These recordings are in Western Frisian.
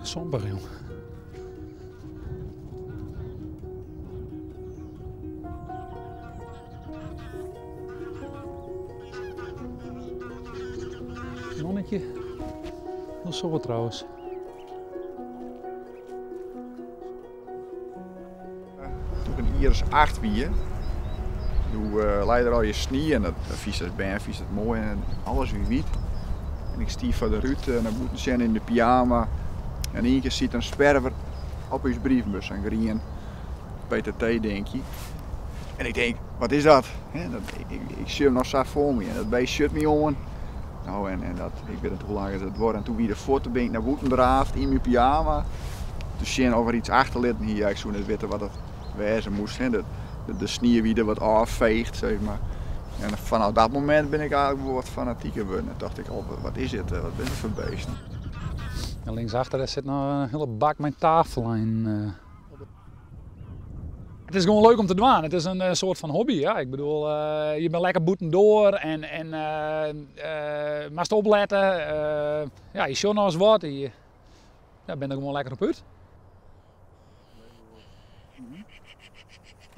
Sompich, jong. Nonnetje. Hiel soad trouwens. Toen ik in jier as 8 wie, doe lei der allegear snie en dat fynst as bern fynst dat moai en alles wie wyt. En ik stie foar de rút nei bûten sjen yn de pyjama en yn ien kear siet in sperwer op ús briefbus, in grien PTT-dinkje. En ik tink, wat is dat? Ik sjoch him noch sa foar my en dat beest sjocht my oan. No, en dat, ik wit net hoe lang it duorre. En toen wie er fuort, toen bin ik nei bûten draafd yn myn pyjama. Te sjen of er iets achterlitten hie. Ja, ik soe net witte wat dat wêze moast. Hè. De snie wie der wat ôffeegd, zeg maar. En fanôf dat momint bin ik eigentlik wol wat fanatiker wurden. En tocht ik, oh, wat is dit? Wat binne dit foar beesten? En linksachter dêr sit noch in hiele bak mei tafellinen. It is gewoan leuk om te dwaan. It is in soart fan hobby. Ja. Ik bedoel, je binne lekker bûtendoar en moatst oplette. Ja, je sjocht noch ris wat. Je binne der gewoan lekker op út.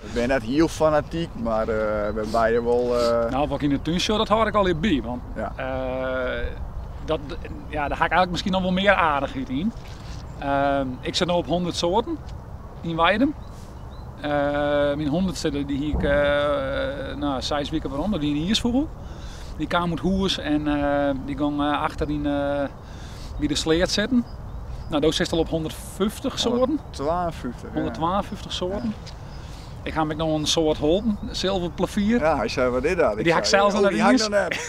Ik bin net hiel fanatyk, mar we beide wol. No, wat ik yn de tún sjoch, dat hâld ik allegear by. Want dat, ja, dêr ha ik eigentlik miskien noch wol mear aardichheid yn. Ik sit no op 100 soarten yn Weidum. Myn hûndertste dy hie ik no, seis wike werom, dat wie in iisfûgel. Dy kaam út hûs en dy gong achter yn by de sleat sitten. No, do sitst al op 150 soarten. 152. 152 soarten. Ik ha him ek noch in soart holpen, in zilverplevier. Ja, hy sei, wat is dat? Dy ha ik sels noch net iens. Dy ha ik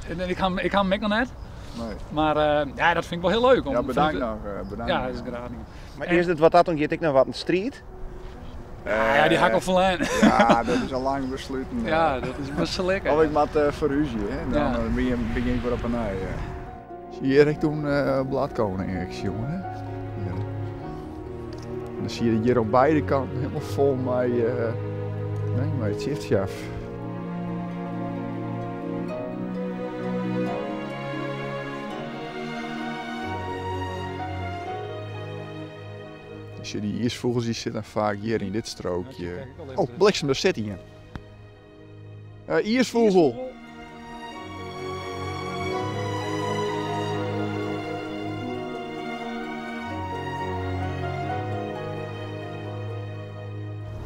noch net. Ik ha him ek noch net. Nee. Mar ja, dat fyn ik wol hiel leuk. Ja, bedankt noch. Bedankt. Ja, dat is graach dien. Mar is it wat dat oangiet ek noch wat in striid? Ja, dy ha ik al ferlern. Ja, dat is al lang besluten. Ja, dat is beslikke. Of ik moat ferhúzje, hè. Dan begjin ik wer op 'e nij. Hjir ha ik toen bladkoning ek sjoen, hè. Hjir. En dan zie je hjir op beide kanten helemaal fol mei, nee, mei it tjiftjaf. Sjoch, dy iisfûgels dy sitte faak hjir yn dit strookje. Oh, bliksem, der sit ien. Iisfûgel.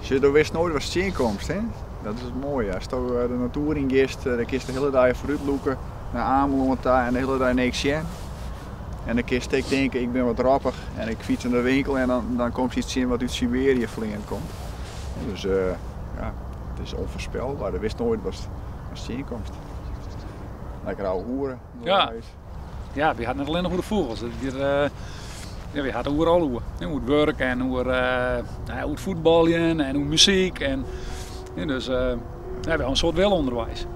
Sjoch, do witst noait watst tsjinkomst, hè? Dat is it moaie. Asto de natoer yn giest, dan kinst de hiele dei foarút lûke nei Amelân ta en de hiele dei niks sjen. En dan kinst ek tinke, ik bin wat roppich en ik fyts nei de winkel en dan komst iets tsjin wat út Siberië fleand komt. Dus ja, it is ûnfoarspelber. Do witst noait watst tsjinkomst. Lekker ouwehoere. Ja. Ja, wy ha it net allinnich oer de fûgels. It giet, ja, wy ha it oeral oer. Oer it wurk en oer, no ja, oer it fuotbaljen en oer muzyk. En, dus, ja, wy ha in soad wille ûnderweis.